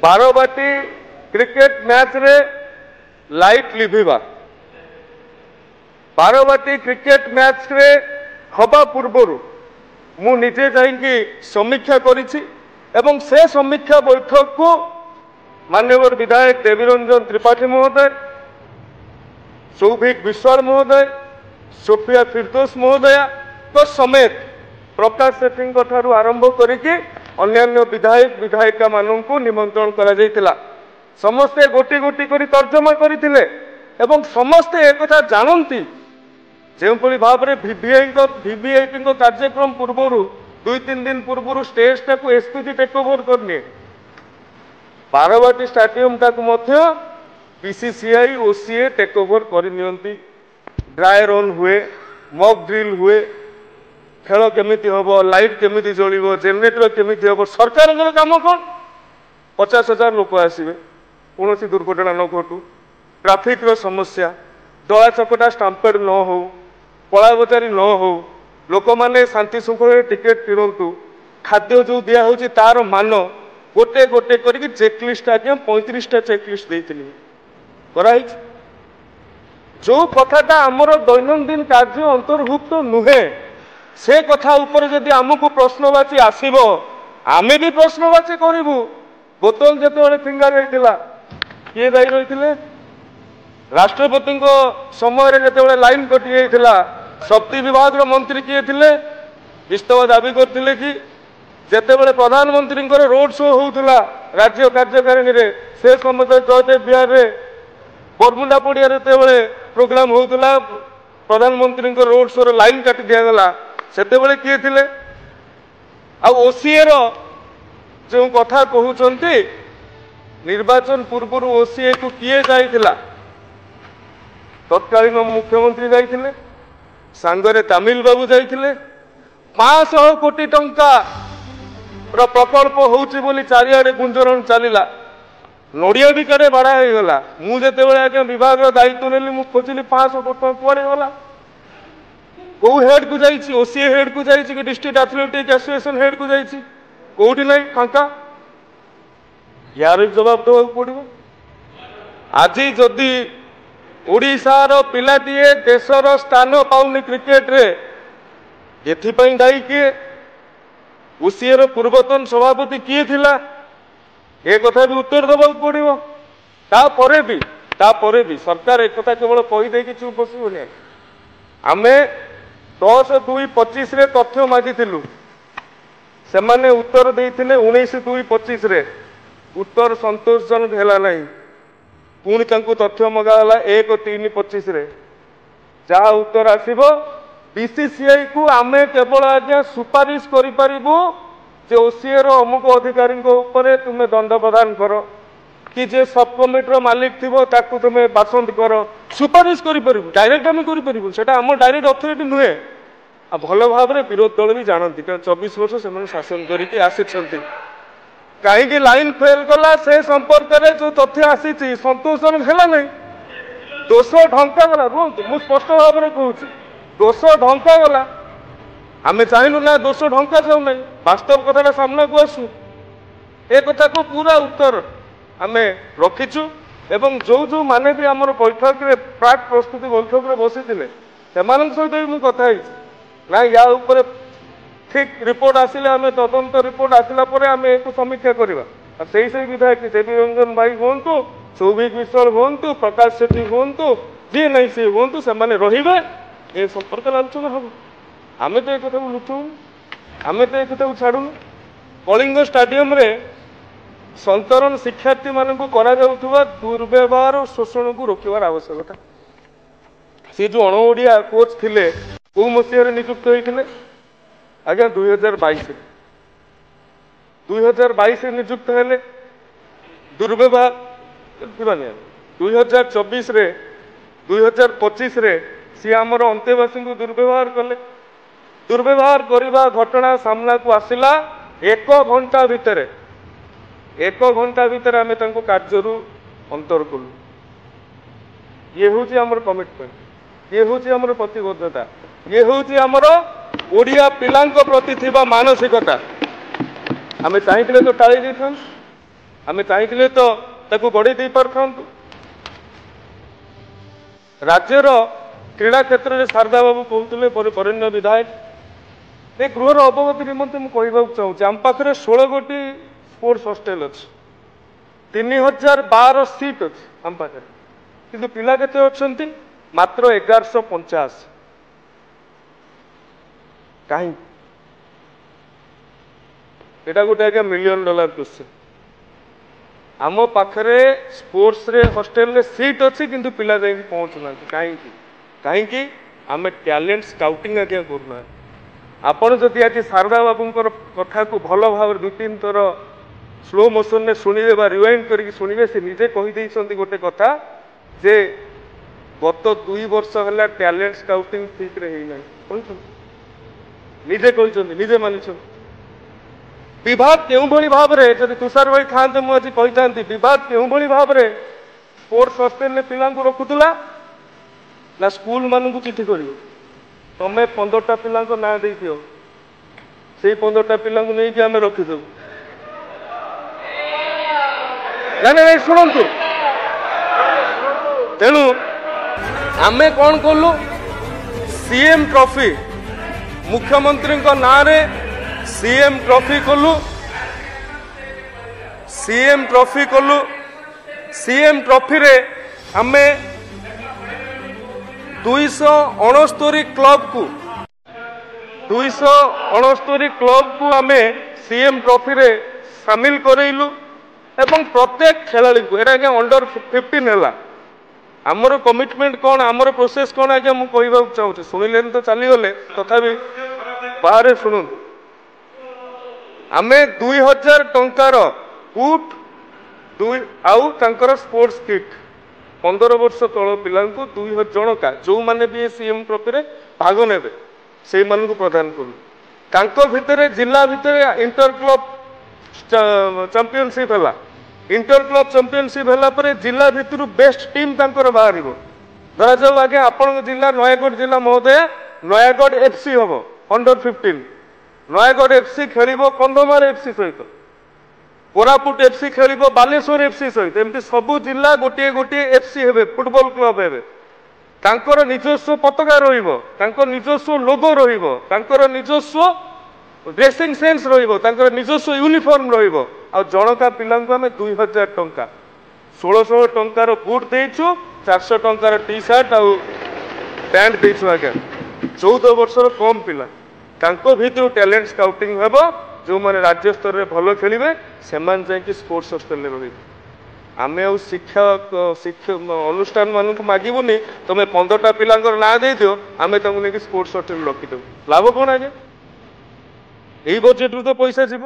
Barabati cricket ମ୍ୟାଚରେ light ଲିଭିବା, Barabati cricket ମ୍ୟାଚରେ ହେବା ପୂର୍ବରୁ ମୁଁ ନିଜେ ଯାଇକି ସମୀକ୍ଷା କରିଛି ଏବଂ ସେ ସମୀକ୍ଷା ବୈଠକକୁ ମାନ୍ୟବର ବିଧାୟକ ଦେବୀରଞ୍ଜନ ତ୍ରିପାଠୀ ମହୋଦୟ, ସୌଭିକ ବିଶ୍ୱାଳ ମହୋଦୟ, ସୋଫିଆ ଫିରଦୋସ ମହୋଦୟାଙ୍କ ସମେତ ପ୍ରକାଶ ସେଠୀଙ୍କ ଠାରୁ ଆରମ୍ଭ କରିକି ଅନ୍ୟାନ୍ୟ ବିଧାୟକ ବିଧାୟିକାମାନଙ୍କୁ ନିମନ୍ତ୍ରଣ କରାଯାଇଥିଲା। ସମସ୍ତେ ଗୋଟି ଗୋଟି କରି ତର୍ଜମା କରିଥିଲେ ଏବଂ ସମସ୍ତେ ଏକଥା ଜାଣନ୍ତି। ଯେଉଁଭଳି ଭାବରେ ଭିଭିଆଇପିଙ୍କ କାର୍ଯ୍ୟକ୍ରମ ପୂର୍ବରୁ 2-3 ଦିନ ପୂର୍ବରୁ ଷ୍ଟେଜଟାକୁ ଏସପିଜି ଟେକ୍ ଓଭର କରିନିଏ, ବାରବାଟୀ ଷ୍ଟାଡିୟମଟାକୁ ମଧ୍ୟ ବିସିସିଆଇ ଓସିଏ ଟେକ୍ ଓଭର କରିନିଅନ୍ତି। ଡ୍ରାଏ ରନ୍ ହୁଏ, ମକ୍ ଡ୍ରିଲ୍ ହୁଏ, ଖେଳ କେମିତି ହେବ, ଲାଇଟ୍ କେମିତି ଜଳିବ, ଜେନେରେଟର କେମିତି ହେବ। ସରକାରଙ୍କର କାମ କ'ଣ? 50,000 ଲୋକ ଆସିବେ, କୌଣସି ଦୁର୍ଘଟଣା ନ ଘଟୁ, ଟ୍ରାଫିକ୍ର ସମସ୍ୟା, ଦଳା ଚକଟା ଷ୍ଟାମ୍ପେଡ୍ ନ ହଉ, କଳାବଜାରୀ ନ ହଉ, ଲୋକମାନେ ଶାନ୍ତି ଶୃଙ୍ଖଳାରେ ଟିକେଟ୍ କିଣନ୍ତୁ, ଖାଦ୍ୟ ଯେଉଁ ଦିଆହେଉଛି ତାର ମାନ, ଗୋଟେ ଗୋଟେ କରିକି ଚେକ୍ ଲିଷ୍ଟ ଆଜ୍ଞା 35ଟା ଚେକ୍ ଲିଷ୍ଟ ଦେଇଥିଲି, କରାହେଇଛି। ଯେଉଁ କଥାଟା ଆମର ଦୈନନ୍ଦିନ କାର୍ଯ୍ୟ ଅନ୍ତର୍ଭୁକ୍ତ ନୁହେଁ, ସେ କଥା ଉପରେ ଯଦି ଆମକୁ ପ୍ରଶ୍ନବାଚୀ ଆସିବ, ଆମେ ବି ପ୍ରଶ୍ନବାଚୀ କରିବୁ। ବୋତଲ ଯେତେବେଳେ ଫିଙ୍ଗା ଯାଇଥିଲା କିଏ ଦାୟୀ ରହିଥିଲେ? ରାଷ୍ଟ୍ରପତିଙ୍କ ସମୟରେ ଯେତେବେଳେ ଲାଇନ୍ କଟି ଯାଇଥିଲା, ଶକ୍ତି ବିଭାଗର ମନ୍ତ୍ରୀ କିଏ ଥିଲେ? ଇସ୍ତଫା ଦାବି କରିଥିଲେ କି? ଯେତେବେଳେ ପ୍ରଧାନମନ୍ତ୍ରୀଙ୍କର ରୋଡ୍ ଶୋ ହେଉଥିଲା ରାଜ୍ୟ କାର୍ଯ୍ୟକାରିଣୀରେ, ସେ ସମୟରେ ଜୟଦେବ ବିହାରରେ ବରମୁଣ୍ଡା ପଡ଼ିଆରେ ଯେତେବେଳେ ପ୍ରୋଗ୍ରାମ ହେଉଥିଲା, ପ୍ରଧାନମନ୍ତ୍ରୀଙ୍କ ରୋଡ୍ ଶୋର ଲାଇନ୍ କାଟି ଦିଆଗଲା, ସେତେବେଳେ କିଏ ଥିଲେ? ଆଉ ଓସିଏର ଯେଉଁ କଥା କହୁଛନ୍ତି, ନିର୍ବାଚନ ପୂର୍ବରୁ ଓସିଏକୁ କିଏ ଯାଇଥିଲା? ତତ୍କାଳୀନ ମୁଖ୍ୟମନ୍ତ୍ରୀ ଯାଇଥିଲେ, ସାଙ୍ଗରେ ତାମିଲ ବାବୁ ଯାଇଥିଲେ। 500 କୋଟି ଟଙ୍କାର ପ୍ରକଳ୍ପ ହେଉଛି ବୋଲି ଚାରିଆଡ଼େ ଗୁଞ୍ଜରଣ ଚାଲିଲା, ନଡ଼ିଆ ବି କାରେ ବାଡ଼ା ହେଇଗଲା। ମୁଁ ଯେତେବେଳେ ଆଜ୍ଞା ବିଭାଗର ଦାୟିତ୍ୱ ନେଲି, ମୁଁ ଖୋଜିଲି 500 କୋଟି ଟଙ୍କା କୁଆଡ଼େ ଗଲା, କୋଉ ହେଡ୍କୁ ଯାଇଛି? ଓସିଏ ହେଡ୍କୁ ଯାଇଛି କି ଡିଷ୍ଟ୍ରିକ୍ଟ ଆଥଲେଟିକ୍ ଆସୋସିଏସନ ହେଡ୍କୁ ଯାଇଛି? କୋଉଠି ନାହିଁ, ଫାଙ୍କା। ୟାର ବି ଜବାବ ଦେବାକୁ ପଡ଼ିବ। ଆଜି ଯଦି ଓଡ଼ିଶାର ପିଲାଟିଏ ଦେଶର ସ୍ଥାନ ପାଉନି କ୍ରିକେଟରେ, ଏଥିପାଇଁ ଦାୟୀ କିଏ? ଓସିଏର ପୂର୍ବତନ ସଭାପତି କିଏ ଥିଲା? ଏ କଥା ବି ଉତ୍ତର ଦେବାକୁ ପଡ଼ିବ। ତାପରେ ବି ସରକାର ଏକଥା କେବଳ କହିଦେଇକି ଚୁପ୍ ବସିବନି। ଆମେ 10/2/25ରେ ତଥ୍ୟ ମାଗିଥିଲୁ, ସେମାନେ ଉତ୍ତର ଦେଇଥିଲେ 19/2/25ରେ। ଉତ୍ତର ସନ୍ତୋଷଜନକ ହେଲା ନାହିଁ। ପୁଣି ତାଙ୍କୁ ତଥ୍ୟ ମଗାଗଲା 1/3/25ରେ। ଯାହା ଉତ୍ତର ଆସିବ, ବିସିସିଆଇ କୁ ଆମେ କେବଳ ଆଜ୍ଞା ସୁପାରିଶ କରିପାରିବୁ ଯେ ଓସିଏର ଅମୁକ ଅଧିକାରୀଙ୍କ ଉପରେ ତୁମେ ଦଣ୍ଡ ପ୍ରଦାନ କର, କି ଯେ ସବ୍ କମିଟିର ମାଲିକ ଥିବ ତାକୁ ତୁମେ ବାସନ୍ଦ କର, ସୁପାରିଶ କରିପାରିବୁ। ଡାଇରେକ୍ଟ ଆମେ କରିପାରିବୁ, ସେଟା ଆମ ଡାଇରେକ୍ଟ ଅଥରିଟି ନୁହେଁ। ଆଉ ଭଲ ଭାବରେ ବିରୋଧୀ ଦଳ ବି ଜାଣନ୍ତି, କାରଣ 24 ବର୍ଷ ସେମାନେ ଶାସନ କରିକି ଆସିଛନ୍ତି। କାହିଁକି ଲାଇନ୍ ଫେଲ୍ କଲା ସେ ସମ୍ପର୍କରେ ଯୋଉ ତଥ୍ୟ ଆସିଛି ସନ୍ତୋଷଜନକ ହେଲା ନାହିଁ, ଦୋଷ ଢଙ୍କା ଗଲା। ରୁହନ୍ତୁ, ମୁଁ ସ୍ପଷ୍ଟ ଭାବରେ କହୁଛି, ଦୋଷ ଢଙ୍କା ଗଲା। ଆମେ ଚାହିଁଲୁ ନା ଦୋଷ ଢଙ୍କା ଯାଉ ନାହିଁ, ବାସ୍ତବ କଥାଟା ସାମ୍ନାକୁ ଆସୁ। ଏ କଥାକୁ ପୁରା ଉତ୍ତର ଆମେ ରଖିଛୁ ଏବଂ ଯୋଉ ଯୋଉମାନେ ବି ଆମର ବୈଠକରେ ପ୍ରାକ୍ ପ୍ରସ୍ତୁତି ବୈଠକରେ ବସିଥିଲେ, ସେମାନଙ୍କ ସହିତ ବି ମୁଁ କଥା ହେଇଛି। ନା ୟା ଉପରେ ଠିକ ରିପୋର୍ଟ ଆସିଲେ, ଆମେ ତଦନ୍ତ ରିପୋର୍ଟ ଆସିଲା ପରେ ଆମେ ଏହାକୁ ସମୀକ୍ଷା କରିବା। ଆଉ ସେଇ ସେଇ ବିଧାୟକ ଦେବୀ ରଞ୍ଜନ ଭାଇ ହୁଅନ୍ତୁ, ସୌଭିକ ବିଶ୍ୱାଳ ହୁଅନ୍ତୁ, ପ୍ରକାଶ ସେଠୀ ହୁଅନ୍ତୁ, ଯିଏ ନାହିଁ ସିଏ ହୁଅନ୍ତୁ, ସେମାନେ ରହିବେ, ଏ ସମ୍ପର୍କରେ ଆଲୋଚନା ହବ। ଆମେ ତ ଏ କଥାକୁ ଲୁଚଉନୁ, ଆମେ ତ ଏ କଥାକୁ ଛାଡୁନୁ। କଳିଙ୍ଗ ଷ୍ଟାଡିୟମରେ ସନ୍ତରଣ ଶିକ୍ଷାର୍ଥୀମାନଙ୍କୁ କରାଯାଉଥିବା ଦୁର୍ବ୍ୟବହାର ଓ ଶୋଷଣକୁ ରୋକିବାର ଆବଶ୍ୟକତା। ସେ ଯୋଉ ଅଣ ଓଡ଼ିଆ କୋଚ୍ ଥିଲେ, କୋଉ ମସିହାରେ ନିଯୁକ୍ତ ହେଇଥିଲେ ଆଜ୍ଞା? 2022ରେ। 2022ରେ ନିଯୁକ୍ତ ହେଲେ, ଦୁର୍ବ୍ୟବହାର ଯିବାନି। 2024ରେ, 2025ରେ ସିଏ ଆମର ଅନ୍ତେବାସୀଙ୍କୁ ଦୁର୍ବ୍ୟବହାର କଲେ। ଦୁର୍ବ୍ୟବହାର କରିବା ଘଟଣା ସାମ୍ନାକୁ ଆସିଲା 1 ଘଣ୍ଟା ଭିତରେ, 1 ଘଣ୍ଟା ଭିତରେ ଆମେ ତାଙ୍କୁ କାର୍ଯ୍ୟରୁ ଅନ୍ତର କଲୁ। ଇଏ ହେଉଛି ଆମର କମିଟମେଣ୍ଟ, ଇଏ ହେଉଛି ଆମର ପ୍ରତିବଦ୍ଧତା, ଇଏ ହେଉଛି ଆମର ଓଡ଼ିଆ ପିଲାଙ୍କ ପ୍ରତି ଥିବା ମାନସିକତା। ଆମେ ଚାହିଁଥିଲେ ତ ଟାଳି ଦେଇଥାନ୍ତୁ। ଆମେ ଚାହିଁଥିଲେ ତ ତାକୁ ବଢ଼େଇ ଦେଇପାରିଥାନ୍ତୁ। ରାଜ୍ୟର କ୍ରୀଡ଼ା କ୍ଷେତ୍ରରେ ଶାରଦା ବାବୁ କହୁଥିଲେ, ବରେଣ୍ୟ ବିଧାୟକ, ଏ ଗୃହର ଅବଗତି ନିମନ୍ତେ ମୁଁ କହିବାକୁ ଚାହୁଁଛି, ଆମ ପାଖରେ 16 ଗୋଟି ସ୍ପୋର୍ଟସ ହଷ୍ଟେଲ ଅଛି, 3012 ସିଟ୍ ଅଛି ଆମ ପାଖରେ, କିନ୍ତୁ ପିଲା କେତେ ଅଛନ୍ତି? ମାତ୍ର 1185। କାହିଁକି? ଏଇଟା ଗୋଟେ ଆଜ୍ଞା ମିଲିୟନ ଡଲାର କ୍ୱେଶ୍ଚନ। ଆମ ପାଖରେ ସ୍ପୋର୍ଟସରେ ହଷ୍ଟେଲରେ ସିଟ୍ ଅଛି, କିନ୍ତୁ ପିଲା ଯାଇକି ପହଞ୍ଚୁନାହାନ୍ତି। କାହିଁକି? କାହିଁକି ଆମେ ଟ୍ୟାଲେଣ୍ଟ ସ୍କାଉଟିଂ ଆଜ୍ଞା କରୁନାହାନ୍ତି। ଆପଣ ଯଦି ଆଜି ଶାରଦା ବାବୁଙ୍କର କଥାକୁ ଭଲ ଭାବରେ 2-3 ଥର ସ୍ଲୋ ମୋସନରେ ଶୁଣିବେ ବା ରିୱାଇଣ୍ଡ କରିକି ଶୁଣିବେ, ସେ ନିଜେ କହିଦେଇଛନ୍ତି ଗୋଟେ କଥା ଯେ ଗତ 2 ବର୍ଷ ହେଲା ଟ୍ୟାଲେଣ୍ଟ ସ୍କାଉଟିଂ ଠିକରେ ହେଇନାହିଁ। କହିଛନ୍ତି, ନିଜେ କହିଛନ୍ତି, ନିଜେ ମାନିଛନ୍ତି। ବିଭାଗ କେଉଁଭଳି ଭାବରେ, ଯଦି ତୁଷାର ଭାଇ ଥାନ୍ତେ ମୁଁ ଆଜି କହିଥାନ୍ତି, ବିଭାଗ କେଉଁଭଳି ଭାବରେ ସ୍ପୋର୍ଟସ ହଷ୍ଟେଲରେ ପିଲାଙ୍କୁ ରଖୁଥିଲା ନା ସ୍କୁଲ ମାନଙ୍କୁ ଚିଠି କରିବ, ତମେ 15ଟା ପିଲାଙ୍କ ନାଁ ଦେଇଦିଅ, ସେଇ 15ଟା ପିଲାଙ୍କୁ ନେଇକି ଆମେ ରଖିଦେବୁ। ନାଇଁ ନାଇଁ ଶୁଣନ୍ତୁ। ତେଣୁ ଆମେ କ'ଣ କଲୁ, ସିଏମ୍ ଟ୍ରଫି, ମୁଖ୍ୟମନ୍ତ୍ରୀଙ୍କ ନାଁରେ ସିଏମ୍ ଟ୍ରଫି କଲୁ, ସିଏମ୍ ଟ୍ରଫି କଲୁ। ସିଏମ୍ ଟ୍ରଫିରେ ଆମେ 269 କ୍ଲବକୁ, 269 କ୍ଲବକୁ ଆମେ ସିଏମ୍ ଟ୍ରଫିରେ ସାମିଲ କରେଇଲୁ ଏବଂ ପ୍ରତ୍ୟେକ ଖେଳାଳିଙ୍କୁ, ଏଇଟା ଆଜ୍ଞା ଅଣ୍ଡର 15 ହେଲା। ଆମର କମିଟମେଣ୍ଟ କ'ଣ, ଆମର ପ୍ରୋସେସ୍ କ'ଣ ଆଜ୍ଞା ମୁଁ କହିବାକୁ ଚାହୁଁଛି, ଶୁଣିଲେନି ତ ଚାଲିଗଲେ, ତଥାପି ବାହାରେ ଶୁଣନ୍ତୁ। ଆମେ 2000 ଟଙ୍କାର ବୁଟ୍ ଦୁଇ ଆଉ ତାଙ୍କର ସ୍ପୋର୍ଟସ କିଟ୍ 15 ବର୍ଷ ତଳ ପିଲାଙ୍କୁ 2 ଜଣକା, ଯେଉଁମାନେ ବି ଏ ସିଏମ୍ ଟ୍ରଫିରେ ଭାଗ ନେବେ ସେଇମାନଙ୍କୁ ପ୍ରଦାନ କଲୁ। ତାଙ୍କ ଭିତରେ ଜିଲ୍ଲା ଭିତରେ ଇଣ୍ଟର କ୍ଲବ ଚାମ୍ପିଅନସିପ୍ ହେଲା। ଇଣ୍ଟର କ୍ଲବ ଚାମ୍ପିଅନସିପ୍ ହେଲା ପରେ ଜିଲ୍ଲା ଭିତରୁ ବେଷ୍ଟ ଟିମ୍ ତାଙ୍କର ବାହାରିବ। ଧରାଯାଉ ଆଜ୍ଞା ଆପଣଙ୍କ ଜିଲ୍ଲା ନୟାଗଡ଼ ଜିଲ୍ଲା ମହୋଦୟ, ନୟାଗଡ଼ ଏଫ୍ ସି ହେବ ଅଣ୍ଡର 15, ନୟାଗଡ଼ ଏଫ୍ ସି ଖେଳିବ କନ୍ଧମାଳ ଏଫ୍ ସି ସହିତ, କୋରାପୁଟ ଏଫ୍ ସି ଖେଳିବ ବାଲେଶ୍ୱର ଏଫ୍ ସି ସହିତ, ଏମିତି ସବୁ ଜିଲ୍ଲା ଗୋଟିଏ ଗୋଟିଏ ଏଫ୍ ସି ହେବେ, ଫୁଟବଲ କ୍ଲବ ହେବେ। ତାଙ୍କର ନିଜସ୍ୱ ପତାକା ରହିବ, ତାଙ୍କ ନିଜସ୍ୱ ଲୋଗୋ ରହିବ, ତାଙ୍କର ନିଜସ୍ୱ ଡ୍ରେସିଂ ସେନ୍ସ ରହିବ, ତାଙ୍କର ନିଜସ୍ୱ ୟୁନିଫର୍ମ ରହିବ। ଆଉ ଜଣକା ପିଲାଙ୍କୁ ଆମେ 2000 ଟଙ୍କା, 1600 ଟଙ୍କାର ବୁଟ୍ ଦେଇଛୁ, 400 ଟଙ୍କାର ଟି ସାର୍ଟ ଆଉ ପ୍ୟାଣ୍ଟ ଦେଇଛୁ ଆଜ୍ଞା। 14 ବର୍ଷର କମ୍ ପିଲା, ତାଙ୍କ ଭିତରୁ ଟ୍ୟାଲେଣ୍ଟ ସ୍କାଉଟିଂ ହେବ, ଯେଉଁମାନେ ରାଜ୍ୟ ସ୍ତରରେ ଭଲ ଖେଳିବେ ସେମାନେ ଯାଇକି ସ୍ପୋର୍ଟସ ହଷ୍ଟେଲରେ ରହିବେ। ଆମେ ଆଉ ଶିକ୍ଷା ଅନୁଷ୍ଠାନ ମାନଙ୍କୁ ମାଗିବୁନି ତମେ 15ଟା ପିଲାଙ୍କର ନାଁ ଦେଇଦିଅ, ଆମେ ତାଙ୍କୁ ନେଇକି ସ୍ପୋର୍ଟସ ହଷ୍ଟେଲରେ ରଖିଦେବୁ। ଲାଭ କ'ଣ ଆଜ୍ଞା? ଏଇ ବଜେଟରୁ ତ ପଇସା ଯିବ।